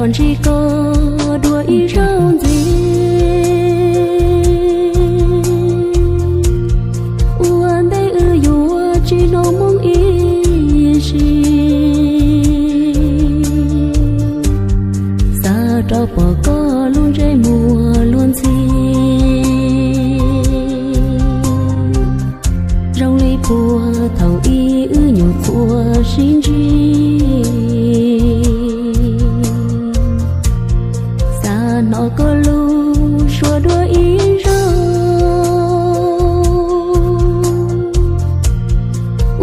Ntsib koj dua ib zaug ntxiv, ua ntej wb yuav tsis hnov moo ib si. Xav rov pom koj lub ntsej muag luag ntxhi, zoo li puag thaum ub wb nyuam qhuav sib ntsib. Xav hnov koj lub suab dua ib zaug,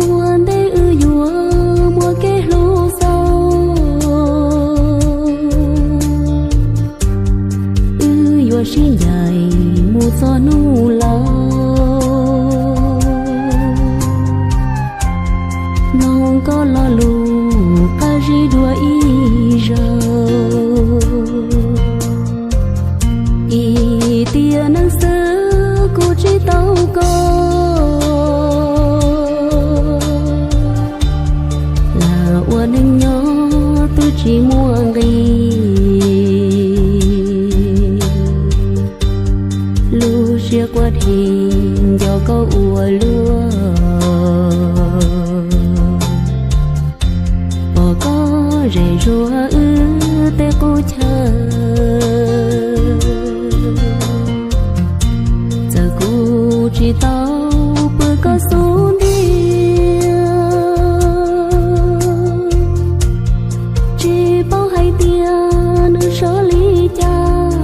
ua ntej wb yuav muaj kev hlub xaus. Wb yuav sib ncaim mus txog hnub laus. Mloog koj lo lus qab zib dua ib zaug. Ib tiam neej xwb kuv tsis tau koj, lam ua neej nyob twb tsis muaj nqis. Lub siab quaj dhi nco koj ua luaj, pom koj zem zuag wb tej qub chaw. Txawm kuv tsis tau pw koj xub ntiag, tsis paub hais tias nws sov li cas,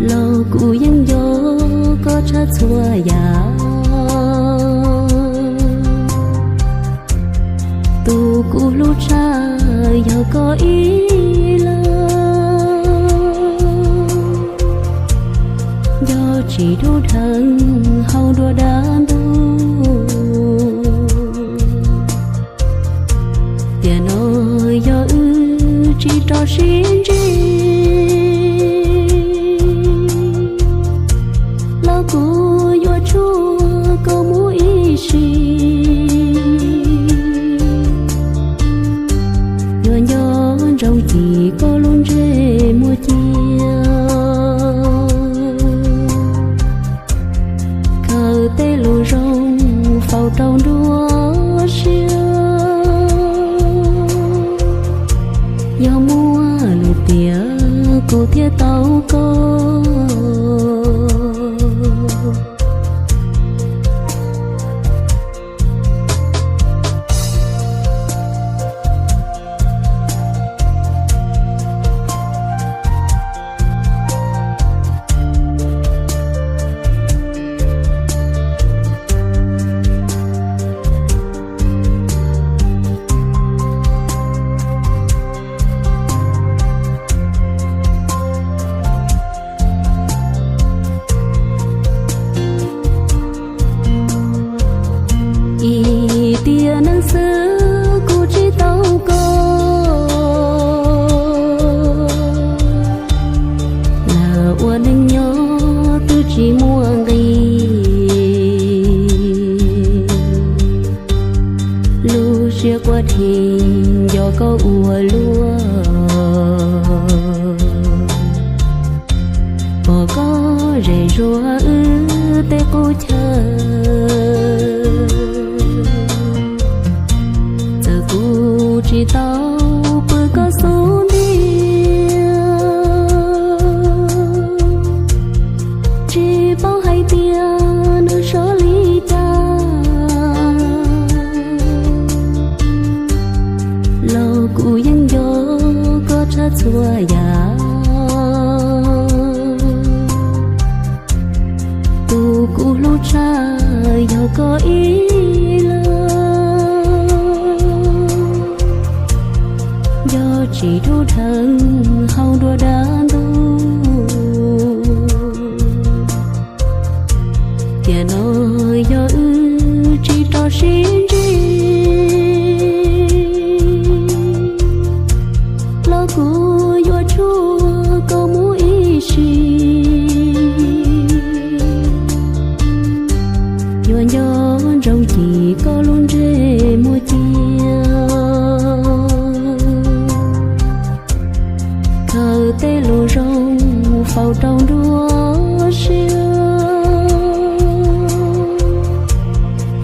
los kuv yeej nco koj tshaj txhua yam. Tus kuv hlub tshaj yog koj ib leeg, nco tsis dhau dheev hauv dua dab ntub. Tiam no yog wb tsis rov sib ntsib, los kuv yuav tshuaj koj mus ib sim. Yuav nco ntsoov cim koj lub ntsej muag cia, khaws tej lus zoo faus rau nruab siab. Yog muaj lwm tiam kuv thiaj tau koj. Ib tiam neej xwb kuv tsis tau koj, lam ua neej nyob twb tsis muaj nqis. Lub siab quaj dhi nco koj ua luaj, pom koj zem zuag wb tej qub chaw. Txawm kuv tsis tau pw koj xub ntiag, tsis paub hais tias nws sov li cas, los kuv yeej nco koj tshaj txhua yam. Tus kuv hlub tshaj yog koj ib leeg, nco tsis dhau dheev hauv dua dab ntub. Tiam no yog wb tsis rov sib ntsib, los kuv yuav tshuaj koj mus ib sim. Yuav nco ntsoov cim koj lub ntsej muag cia, Tej lus zoo mus faus rau nruab siab,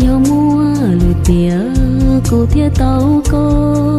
yog muaj lwm tiam kuv thiaj tau koj.